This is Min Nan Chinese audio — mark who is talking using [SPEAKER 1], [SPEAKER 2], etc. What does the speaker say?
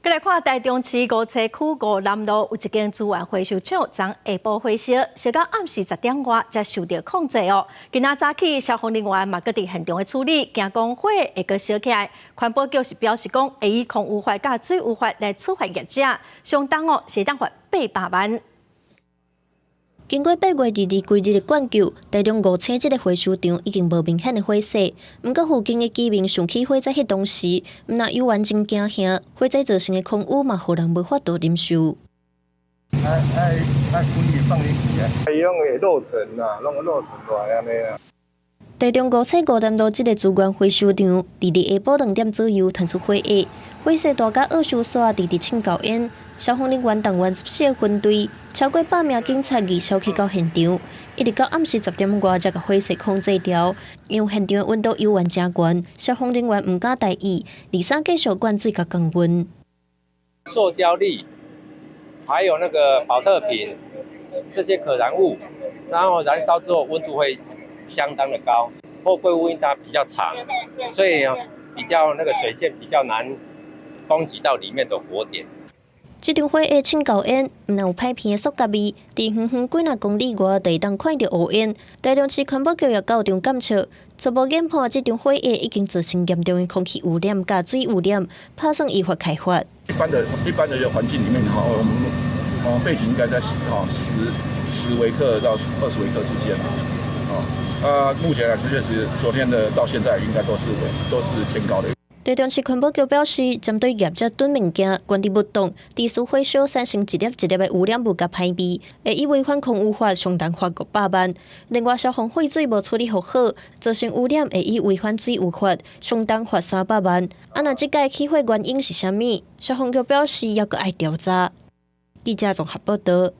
[SPEAKER 1] 閣來看台中市梧棲區梧南路有一間資源回收廠，昨下晡火燒，燒到暗時10點外才受著控制哦。今仔早起消防人員嘛閣佇現場咧處理，驚講火會閣燒起來。環保局是表示講，會以空污法佮水污法來處罰業者，相當哦是當罰800萬。
[SPEAKER 2] 經過8月22規日的灌救，台中梧棲這个回收場已經無明顯的火勢。毋過附近的居民想起火災彼當時，毋但猶原真驚嚇，火災造成的空污嘛，予人無法度忍受。
[SPEAKER 3] 愛愛愛規日放進去啊！伊攏會落塵啊，攏會落塵落來按呢啊。
[SPEAKER 2] 台中梧棲梧南路這个資源回收場，22下晡2點左右傳出火警，火勢大甲惡燒煞，直直衝高煙。消防人員動員14個分隊，超過100名警察義消去到現場，一直到暗時10點外才共火勢控制牢。因為現場的溫度猶原誠懸，消防人員毋敢大意，23繼續灌水共降溫。
[SPEAKER 4] 塑膠粒，還有那個寶特瓶，這些可燃物，然後燃燒之後溫度會相當的高。貨櫃烏它比較長，所以比較那個水線比較難攻擊到裡面的火點。
[SPEAKER 2] 這場火會衝高煙，毋但有歹鼻的塑膠味，佇遠遠幾若公里外就會當看著烏煙。台中市環保局也到場檢測，初步研判這場火會已經造成嚴重的空氣污染佮水污染，拍算依法開罰。
[SPEAKER 5] 一般的環境裡面，哈，我們背景應該在10微克到20微克之間。啊，目前來說，確實昨天的到現在應該都是偏高的。
[SPEAKER 2] 台中市環保局表示，針對業者囤物件、關佇密洞、持續火燒產生一粒一粒的污染物佮歹味，會以違反空污法相當罰500萬。另外，消防廢水無處理予好，造成污染，會以違反水污法相當罰300萬。啊，若這擺起火原因是啥物？消防局表示，猶閣愛調查。記者綜合報導。